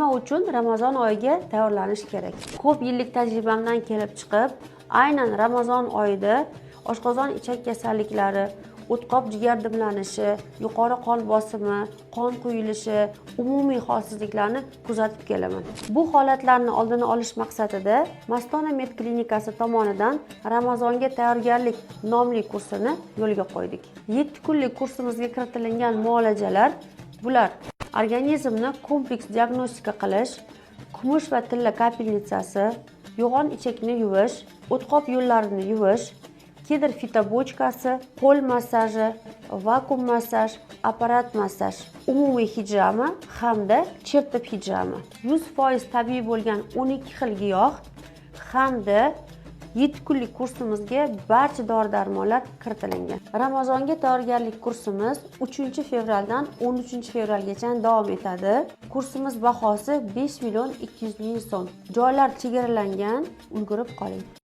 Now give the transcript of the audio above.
Nima uchun Ramazon oyiga tayyorlanish kerak? Ko'p yillik tajribamdan kelib chiqib, aynan Ramazon oyida oshqozon ichak kasalliklari, o'tqoq jigar dimlanishi, yuqori qon bosimi, qon quyilishi, umumiy holsizliklarni kuzatib kelaman. Bu holatlarni oldini olish maqsadida Mastona Med klinikasi tomonidan Ramazonga tayyorgarlik nomli kursini yo'lga qo'ydik. 7 kunlik kursimizga kiritilingan muolajalar bular: organizmni kompleks diagnostika qilish, kumush va tilla kapelnitsasi, yo'g'on ichakni yuvish, o'tqoq yo'llarini yuvish, kedr фитобочка si, qo'l massaji, vakuum massaj, apparat massaj, umumiy hijama hamda chertib hijama. 100% tabiiy bo'lgan 12 xil giyoh hamda 7 kunlik kursimizga barcha dori darmonlar kiritilingan. Ramazonga tayyorgarlik kursimiz 3 fevraldan 13 fevralgacha davom etadi. Kursimiz bahosi 5 million 200 ming so'm. Joylar chegaralangan, ulgurib qoling.